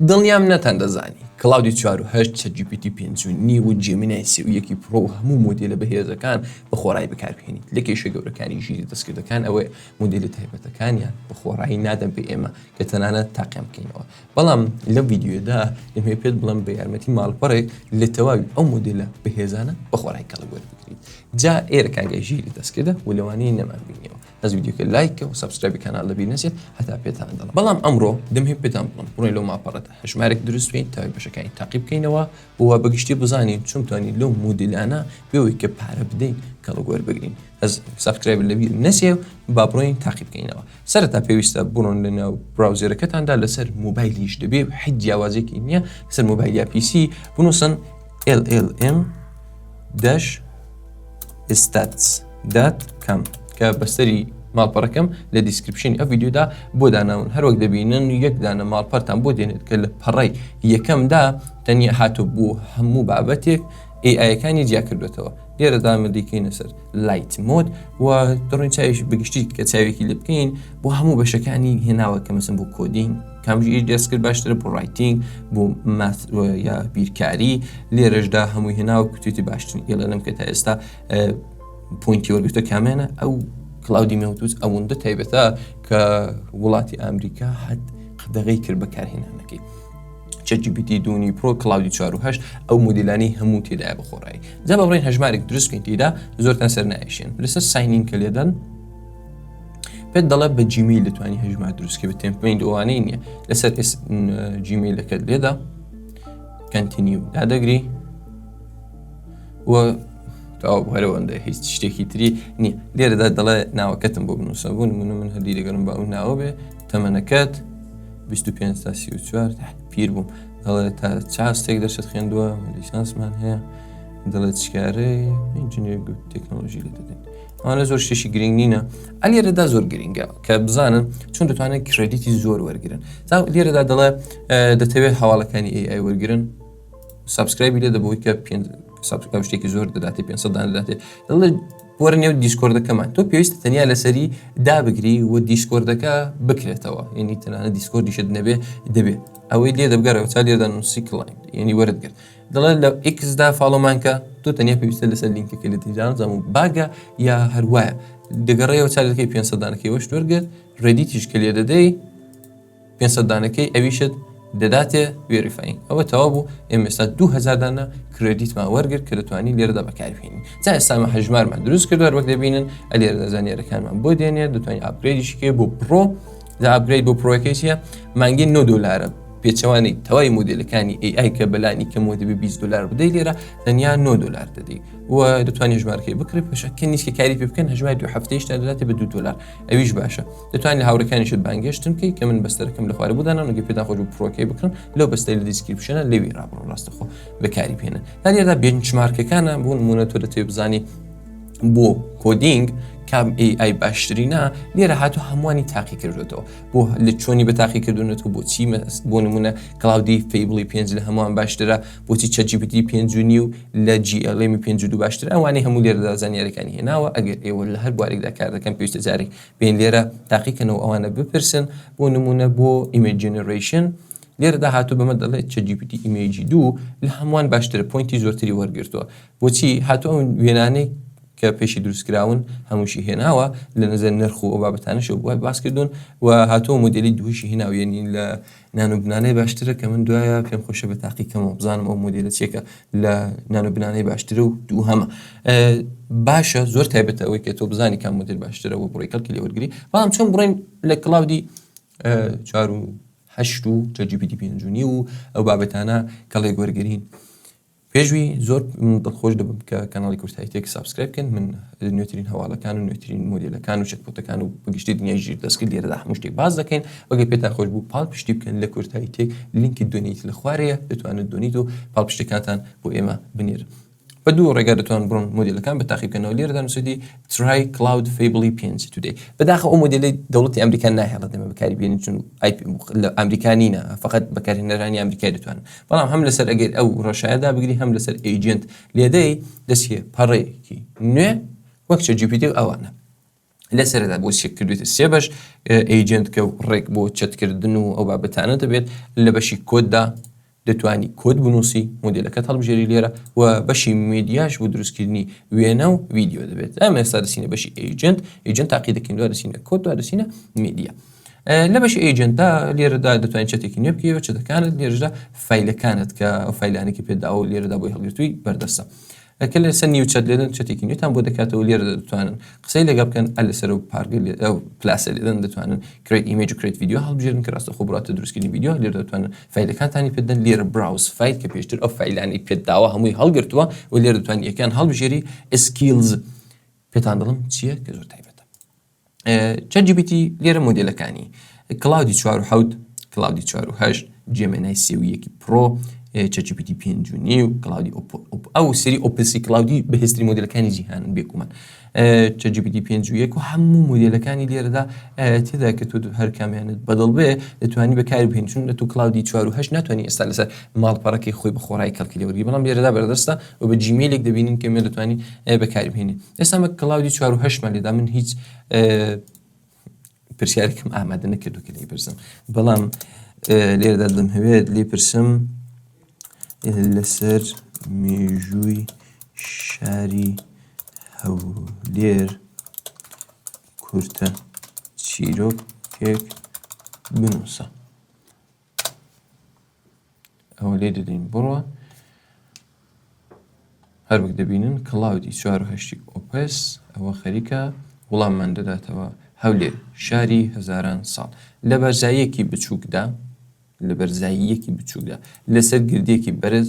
دڵنیام نەتاندەزانی Claude ی چوار و هەشت، ChatGPT پێنج و نیو و Gemini سێ و یەکی Pro و هەموو مۆدێلە بەهێزەکان بە خۆڕایی بەکاربهێنیت. لە کێشە گەورەکانی ژیری دەستکردەکان ئەوەیە مۆدێلە تایبەتەکانیان بە خۆڕایی نادەن بە ئێمە کە تەنانەت تاقیان بکەینەوە. بەڵام لەم ڤیدیۆیەدا دەمەوێت پێت بڵێم بە یارمەتی ماڵپەڕێک لە تەواوی ئەو مۆدێلە بەهێزانە بە خۆڕایی کەڵک وەربگریت. جا ئێرە کانگای ژیری دەستکردە و لەوانەیە نەمانبینیەوە. بەس ڤیدیۆکە لایک کە و subscribe ی کاناڵ لەبیر نەچێت هەتا پێتان دەڵێم. بەڵام ئەمڕۆ دەمهەوێت پێتان بڵێم بڕۆین لەو ماڵپەڕەدا هەژمارێک دروست بکەین تەواوی بەشەکانی تاقی بکەینەوە و بەگشتی بزانین چۆن بتوانین لەو مۆدیلانە بێ ئەوەی کە پارە بدەین کەڵک وەربگرین. بەس subscribe لەبیر نەچێ و با بڕۆین تاقی بکەینەوە. سەرەتا پێویستە بڕۆن لە ناو browser ەکەتاندا لەسەر مۆبایلیش دەبێ هیچ جیاوازێکی نییە لەسەر مۆبایل یا PC بنووسن LLM dash stats dot com کە بەستەری ماڵپەڕەکەم لە description ی ئەو ڤیدیۆدا بۆ داناون هەروەک دەبینن یەک دانە ماڵپەرتان بۆ دێنێت کە لە پەڕەی یەکەمدا تەنیا هاتوو بۆ هەموو بابەتێک AI ەکانی جیا کردوێتەوە لێرەدا من دیکەینە سەر light mode و دڕین چاویش بگشتی کە چاوێکی لێ بکەین بۆ هەموو بەشەکانی هێناوە کە مەسن بۆ coding کامژی دەستکرد باشترە بۆ writing بۆ math یا بیرکاری لێرەشدا هەمووی هێناوە کوتێتی باشترین LLM کە تا ئێستا point ی وەرگرتە کامێنە ئەو Claude ی مێوتوز ئەوەندە تایبەتە کە وڵاتی ئەمریکا هەت قەدەغەی کرد بەکارهێنانەکەی. ChatGPT دوونی Pro Claude ی 4 ئەو مدیلانی هەموو تێدایە بەخۆڕایی جا بە بڕین هەژمارێک دروست بکەین تێدا زۆرتان سەر نایشێن لەسەر sign in کە لێدەن پێت دەڵێ بە Gmail دەتوانانی هەژمار دروستکە بە template ئەوانەی نییە لەسەر Gmail ەکەت لێدا continue دادەگری و تەواو هەرەوەندە هیچ شتێکی تری نییە لێرەدا دەڵێ ناوەکەتم بۆ بنووسە بوون من من هەردی لەگەرم بە ئەو ناوە بێ تەمەنەکەت 25 تا 34 پیر بووم دەڵێ تا چاستێک دەرست خوێندووە لیسانسمان هەیە دەڵێت چکارەی engineer تەکنۆلۆژی لە دەدەن ئەوانە زۆر شتێکی گرنگ نینە ئەلێرەدا زۆر گرنگە کە بزانن چۆن دەتوانن credit ی زۆر وەرگن لێرەدا دەڵێ دەتەوێت هەواڵەکانی AI وەرگن subscribe ی لێ دەبووی کە subscribe شتێکی زۆر دەداتێ 500 دان دەداتێ دەڵێ وەرە نێو Discord ەکەمان تۆ پێویستە تەنیا لەسەری دابگری و Discord ەکە بکرێتەوە یعنی تەنانە Discord یشت نەبێ دەبێ ئەوەی لێ دەبگەڕەوە چا لێدا نووسی claim یعنی وەرت گرت دەڵێ لە X دا follow مان کە تۆ تەنیا پێویستە لەسەر لینکەکە لە دیجان زەم و باگە یا هەروایە دەگەڕێەوە چارەکەی 500 دانەکەی وەش وەرگرت Reddit یش کە لێ دەدەی 500 دانەکەی ئەویشت دەداتێ verifying ئەوە تەواو بوو ئێمە ئێستا 2000 دانە credit مان وەرگرت کە دەتوانین لێرەدا بەکاربهێنین جا ئێستا ئەمە هەژمارمان دروست کردووە هەروەک دەبینن لێرەدا زانیارەکانمان بۆ دێنێت دەتوانین upgrade یشی کەی بۆ Pro جا upgrade بۆ Pro ەکەی چییە مانگی 9 دلارە پێچەوانەی تەواوی مۆدێلەکانی AI کە بەلانی کەمەوە دەبێ 20 دلار بدەی لێرە تەنیا 9 دلار دەدەی و دەتوانین هەژمارەکەی بکڕی پێشە کە نیسکە کاری پێ بکەن هەژمار دو هەفتەیشتان دەداتێ بە 2 دلار ئەویش باشە دەتوانین لە هاوڕێکانیشت بانگێشتن بکەیت کە من بەستەرەکەم لە خوارە بۆ داناون ئەگەر پێتان خۆش بوو Pro کەی بکڕن لەو بەستەی لە description ە لەوی ڕابڕۆن ڕاستەخۆ بەکاری بهێنن تا لێرەدا benchmark ەکانە بۆ نمونە تۆ دەتەوێت بزانی بۆ coding کام AI باشترینە لێرە هاتو هەمووانی تاقی کردوێتەوە بۆ لە چۆنی بە تاقی کردوونەتەوە بۆچی بۆ نمونە Claude ی Fable ی پێنج لە هەمووان باشترە بۆچی ChatGPT پێنج و نیو لە GLM ی پێنج و دوو باشترە ئەوانەی هەموو لێرەدا زانیاریەکانی هێناوە ئەگەر ئێوە لە هەر بوارێکدا کار دەکەن پێویستە جارێک بێن لێرە تاقیکەنەوە ئەوانە بپرسن بۆ نمونە بۆ image generation لێرەدا هاتوو بەمە دەڵێت ChatGPT image ی دوو لە هەمووان باشترە point ی زۆرتری وەرگرتووە بۆچی هاتوو ئەو وێنانەی کە پێشی دروستکراون هەمووشی هێناوە لە نظر نرخ و ئەو بابەتانەشەوە بووە باس کردوون و هاتووە مۆدێلی دووشی هێناوە یعنی لە Nano Banana ی باشترە کە من دوایە پێم خۆشە بە تاقی کەمەوە بزانم ئەو مۆدێلە چیەکە لە Nano Banana ی باشترە و دووهەمە باشە زۆر تایبەتە ئەوەی کە تۆ بزانی کام مۆدێل باشترە و بڕی کەڵکی لێ وەرگری بەڵام چۆن بڕین لە Claude ی چوار و هەشت و ChatGPT پێنج و نیو و ئەو بابەتانە کەڵێک وەرگین پێشوی زۆر من دڵخۆش دەبم کە کەناڵی کورد Hi-Tech subscribe بکەن من نوێترین هەواڵەکان و نوێترین مۆدێلەکان و chatbot ەکان و بەگشتی دنیای ژیر دەستکرد لێرەدا هەموو شتێک باس دەکەین ئەگەر پێتان خۆش بوو پاڵپشتی بکەن لە کورد Hi-Tech لینکی donate لە خوارەیە دەتوانن donate و پاڵپشتەکانتان بۆ ئێمە بنێرن بە دوو ڕێگا دەتوان بڕۆن مۆدێلەکان بە تاقی بکەنەوە لێرەدا نووسیتی try Claude Fable 5 today بەداخەوە ئەو مۆدێلی دەوڵەتی ئەمریکا ناهێڵێت ئێمە بەکاری بێنین چون لە ئەمریکا نینە فقط بەکارهێنەرانی ئەمریکای دەتوانن بەڵام هەم لەسەر ئەگەر ئەو ڕەشایە دابگری هەم لەسەر agent لێدەی دەچیە پەڕەیەکی نوێ وەک ChatGPT و ئەوانە. لە سەرەتا بۆ چێک کردوێتە سێ بەش agent کە ڕێک بۆ چەتکردن و ئەو بابەتانە دەبێت لە بەشی کۆددا دەتوانی کۆد بنووسی مۆدلەکەت هەڵبژێری لێرە و بەشی میدیاش بۆ دروستکردنی وێنە و ڤیدیۆ دەبێت. ئەمە ئێستا دەچینە بەشی agent، agent تاقی دەکەین دوا دەچینە کۆد دوا دەچینە میدیا. لە بەشی agent دا لێرەدا دەتوانین chat ێکی نوێ بکەیەوە chat ەکانت لێرەدا فایلەکانت کە ئەو فایلانێکی پێداوە و لێرەدا بۆی هەڵگرتووی بەردەستە. کە لەسەر new chat لێدەن chat ێکی نوێتان بۆ دەکاتەوە لێرەدا دەتوانن قسەی لەگەڵ بکەن ئە لەسەر و پارگە ئەو plus ە لێدەن دەتوانن create image و create video هەڵبژێرن کە ڕاستەخۆ بڕاتە دروستکردنی ڤیدیۆ لێرە دەتوانن فایلەکانتانی پێدەن لێرە browse file کە پێشتر ئەو فایلانەی پێداوە هەمووی هەڵگرتووە و لێرە دەتوانن یەکیان هەڵبژێری skills پێتان دەڵم چییە کە زۆر تایبەتە. ChatGPT لێرە مۆدێلەکانی Claude ی چوار و حەوت، Claude ی چوار و هەشت، Gemini سێ و یەکی Pro، ChatGPT پێنج و نیو، Claude ی ئەو سری Opus ی Claude ی بەهێزترین مۆدێلەکانی جیهانن بێگومان. ChatGPT پێنج و یەک و هەموو مۆدێلەکانی لێرەدا تێدا کە تۆ هەر کامیانت بەدڵ بێ دەتوانی بەکاری بهێنی چون لە تۆ Claude ی چوار و هەشت ناتوانانی ئێستا لەسەر ماڵپەڕەکەی خۆی بەخۆڕایی کەڵکی لێوەرگری بەڵام لێرەدا بەردەستە و بە Gmail ێک دەبینین کە مێ دەتوانین بەکاری بهێنین. ئێستا مە Claude ی چوار و هەشتمان لێدا من هیچ پرسیارێکم ئامادە نەکردو کە لێی پرسم بەڵام لێرەدا دەمهەوێت لێ پرسم لەسەر مێژووی شاری هەولێر کورتە چیرۆکێک بنووسە. ئەوە لێ دەدەین بڕۆ هەر وەک دەبینن Claude ی چوار و هەشتی Opus ئەوە خەریکە وڵاممان دەداتەوە هەولێر شاری هەزاران ساڵ لە بەرزاییەکی بچووکدا لە بەرزاییەکی بچووکدا لەسەر گردێکی بەرز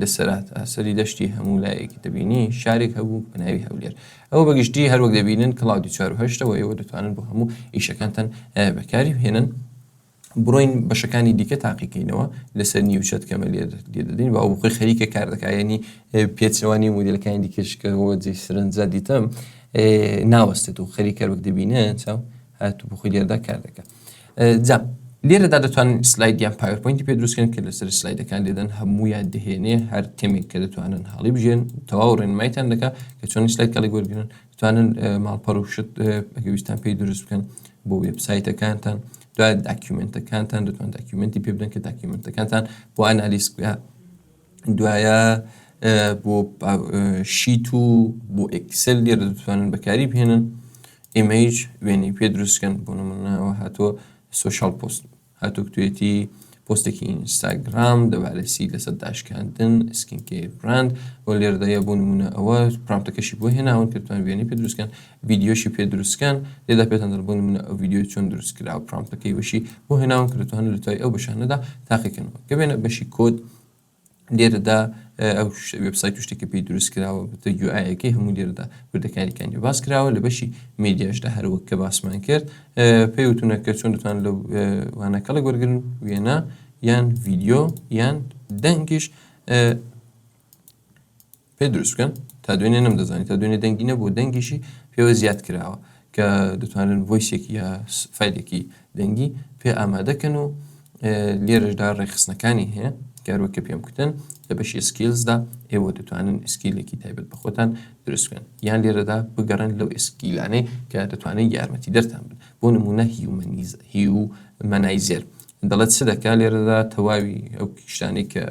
لە سەرتاسەری دەشتی هەموو لایەکی دەبینی شارێک هەبوو بە ناوی هەولێر ئەوە بەگشتی هەروەک دەبینن Claude ی چوار و هەشتەوە ئێوە دەتوانن بۆ هەموو ئیشەکانتان بەکاری بهێنن بڕۆین بەشەکانی دیکە تاقیکەینەوە لەسەر new chat کەمە لێ دەدەین بە ئەو خۆی خەریکە کار دەکا یعنی پێچەوانی مۆدیلەکانی دیکەش کە جێی سەرنجە دیتم ناوەستێت و خەریکە وەک دەبینە چاو هاتوو بخۆی لێرەدا کار دەکا جا لێرەدا دەتوانن slide یان PowerPoint ی پێ دروستکەن کە لەسەر slide ەکان لێدەن هەموویان دەهێنێ هەر تێمێک کە دەتوانن هەڵی بژێن تەواو ڕێنمایتان دەکا کە چۆن slide کەڵک وەرگن دەتوانن ماڵپەڕ و شت ئەگەر ویستان پێی دروست بکەن بۆ وێبسایتەکانتان دوای document ەکانتان دەتوان document ی پێ بدەن کە document ەکانتان بۆ ئەنالیز بکە دوایە بۆ sheet و بۆ Excel لێرە دەتوانن بەکاری بهێنن image وێنەی پێ دروستکەن بۆ نمونەوە هاتووە social post هاتووتوێتی پۆستێکی ئینستاگرام دەبارەسی لەسەر داشکاندن skincare brand و لێرەدایە بۆ نمونە ئەوە prompt ەکەشی بۆ هێناون کە توان وێنەی پێ دروستکەن ڤیدیۆشی پێ دروستکەن لێدا پێتان دەڵێن بۆ نمونە ئەو ڤیدیۆ چۆن دروست کرا و prompt ەکەی وەشی بۆ هێناون کە دەتوانن لە توای ئەو بەشانەدا تاقیکەنەوە کە بێنە بەشی کۆد لێرەدا ئەو وێبسایت و شتێکە پێی دروست کراوە بتە UI ەکەی هەموو لێرەدا وردەکاریەکانی باس کراوە لە بەشی میدیاشدا هەروەک کە باسمان کرد پێی وتونە کە چۆن دەتوان لەو وانە کەڵک وەرگن وێنە یان ڤیدیۆ یان دەنگیش پێ دروست بکەن تا دوێنێ نەمدەزانی تا دوێنێ دەنگی نەبوو دەنگیشی پێوە زیاد کراوە کە دەتوانن voice ێکی یا فایلێکی دەنگی پێ ئامادەکەن و لێرەشدا ڕێکخستنەکانی هەیە کاروە کە پێم کوتن لە بەشی skills دا ئێوە دەتوانن skill ێکی تایبەت بە خۆتان دروست بکەن یان لێرەدا بگەڕێن لەو skill انەی کە دەتوانن یارمەتی دەرتان بن بۆ نمونە Humanizer دەڵێت چ دەکا لێرەدا تەواوی ئەو شتانەی کە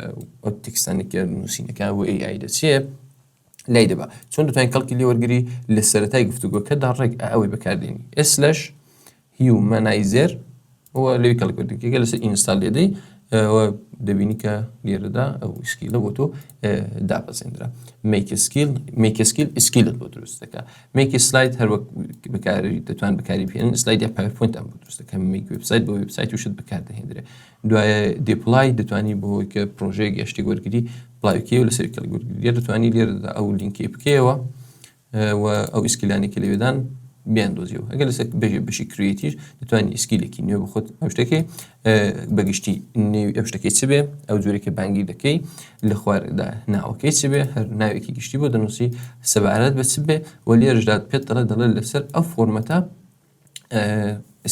ئەو تێکستانەی کە نووسینەکان بۆ AI دەچێ لای دەبا چۆن دەتوانین کەڵکی لێ وەرگری لە سەرەتای گفتوگۆکەدا ڕێک ئەوەی بەکاردێنی slash Humanizer و لەوی کەڵک وەرگری لەسەر install لێدەی دەبینی کە لێرەدا ئەو skill ە بۆ تۆ دابەزێنرا make skill make skill skill ت بۆ دروست دەکا make slide هەر وەک بەکاری دەتوان بەکاری بهێنن slide یا PowerPoint ئەم بۆ دروست دەکەم make website بۆ وێبسایت و شت بەکار دەهێندرێ دوایە deploy دەتوانی بۆ کە پرۆژەیەک یا شتێک وەرگری بڵاویکەی و لەسەر کەڵک وەرگری دەتوانی لێرەدا ئەو لینکەی بکەیەوە و ئەو skill انەی کە لەوێدان بیان دۆزیەوە ئەگەر لەسەر بەژێ بەشی create یش دەتوانانی skill ێکی نوێ بخۆت ئەو شتەکەی بەگشتی نێوی ئەو شتەکەی چ بێ ئەو جۆرێکە بانگی دەکەی لە خواردا ناوەکەی چ بێ هەر ناوێکی گشتی بۆ دەنووسی سەبارەت بە چ بێ و لێرەشدا پێت دەڵێ دەڵێ لەسەر ئەو format ە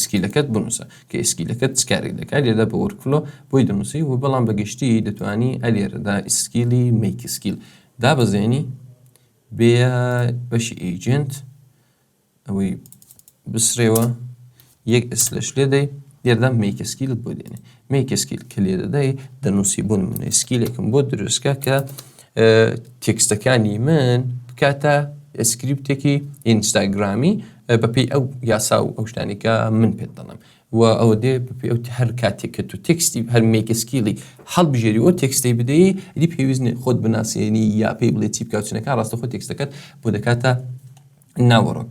skill ەکەت بنووسە کە skill ەکەت چ کارێک دەکات لێرەدا بە workflow بۆی دەنووسی و بەڵام بەگشتی دەتوانی ئەلێرەدا skill ی make skill دابەزێنی بێیە بەشی agent ئەوەی. بسڕێوە یەک slash لێ دەی لێرەدا make skill ت بۆ دێنێ make skill کە لێ دەدەی دەنووسی بۆ نمونە skill ێکم بۆ دروستکە کە تێکستەکانی من بکاتە سکریپتێکی ئینستاگرامی بەپێی ئەو یاسا و ئەو شتانی کە من پێت دەڵێم و ئەوە دێ بەپێی ئەو هەر کاتێک کە تۆ تێکستی هەر make skill ی هەڵبژێری ئەو تێکستەی بدەی دی پێویست نییە خۆت بناسێنی یا پێی بڵێ چی بکات چونەکە ڕاستەخۆ تێکستەکەت بۆ دەکاتە ناوەڕۆک.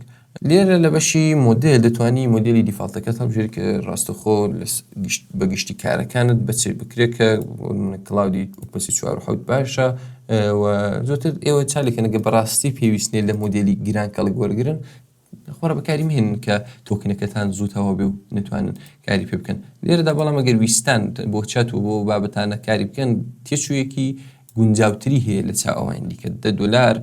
لێرە لە بەشی مۆدێل دەتوانی مۆدێلی default ەکەت هەڵبژێری کە ڕاستەخۆ بە گشتی کارەکانت بەچ بکرێت کە Claude ی Opus ی 4 باشە و زۆرتر ئێوە چالێکەنەگە بەڕاستی پێویست نیە لە مۆدێلی گران کەڵک وەرگن خۆرە بەکاری مهێنن کە token ەکەتان زوو تەواو بێ و نەتوانن کاری پێ بکەن لێرەدا بەڵام ئەگەر ویستان بۆ چات و بۆ بابەتانە کاری بکەن تێچوویەکی گونجاوتری هەیە لە چاو ئەوانی دیکە دە دۆلار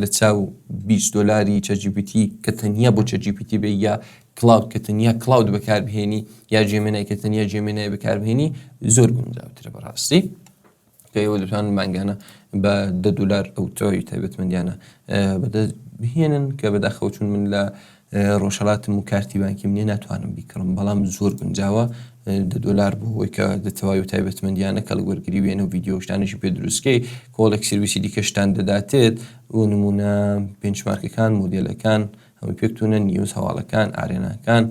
لە چاو 20 دۆلاری ChatGPT کە تەنیا بۆ ChatGPT بێ یا Claude کە تەنیا Claude بەکاربهێنی یا Gemini کە تەنیا Gemini بەکاربهێنی زۆر گونجاوترە بەڕاستی. کە ئێوە دەتوانن مانگانە بە دە دۆلار ئەو تەواوی تایبەتمەندیانە بەدەست بهێنن کە بەداخەوە چون من لە ڕۆژهەڵاتم و کارتی بانکیم نییە ناتوانم بیکڕم بەڵام زۆر گونجاوە دە دۆلار بۆ ئەوەی کە دە تەواوی تایبەتمەندیانە کەڵک وەرگری وێنە و ڤیدیۆ شتانێکی پێ دروستکەی کۆڵێک سرویسی دیکەشتان دەداتێت بۆ نمونە benchmark ەکان مۆدێلەکان هەمووی پێکتونە news هەواڵەکان ئارێناکان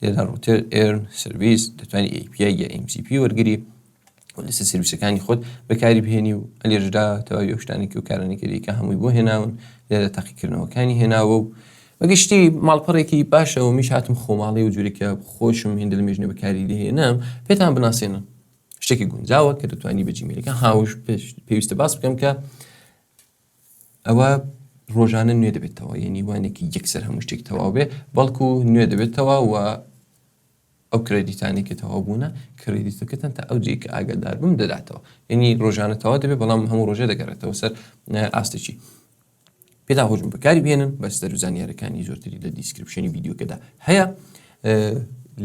لێرە router earn service دەتوانانی API یا MCP وەرگری و لەسەر سرویسەکانی خۆت بەکاری بهێنی و لێرەدا تەواوی ئەو شتانی کە و کارانی کە دیکە هەمووی بۆ هێناون لێرە تاقیکردنەوەکانی هێناوە و بەگشتی ماڵپەڕێکی باشە و میش هاتم خۆماڵی و جوری کە خۆشم هێندە لە مێژنە بەکاری دەهێنم پێتان بناسێنم شتێکی گونجاوە کە دەتوانی بە جیمیلەکە هاوش پێویستە باس بکەم کە ئەوە ڕۆژانە نوێ دەبێتەوە یعنی وانێکی یەکسەر هەموو شتێک تەواو بێ بەڵکو نوێ دەبێتەوە و ئەو credit انەی کە تەواو بوونە credit ەکەتان تا ئەو جێی کە ئاگادار بم دەداتەوە یعنی ڕۆژانە تەواو دەبێت بەڵام هەموو ڕۆژێ دەگەڕێتەوە سەر ئاستێکی پێدا هۆشم بەکاری بێنن بەستەر و زانیارەکانی زۆرتری لە description ی ڤیدیۆکەدا هەیە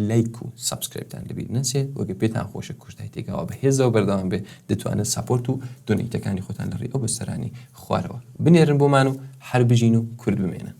لایک و subscribe تان لەبیر نەچێت وەگە پێتان خۆشە کوردای تێکاوە بە هێزەوە بەردەوام بێ دەتوانن support و donate ەکانی خۆتان لە ڕێی ئەو بەستەرانی خوارەوە بنێرن بۆمان و هەر بژین و کورد بمێنن.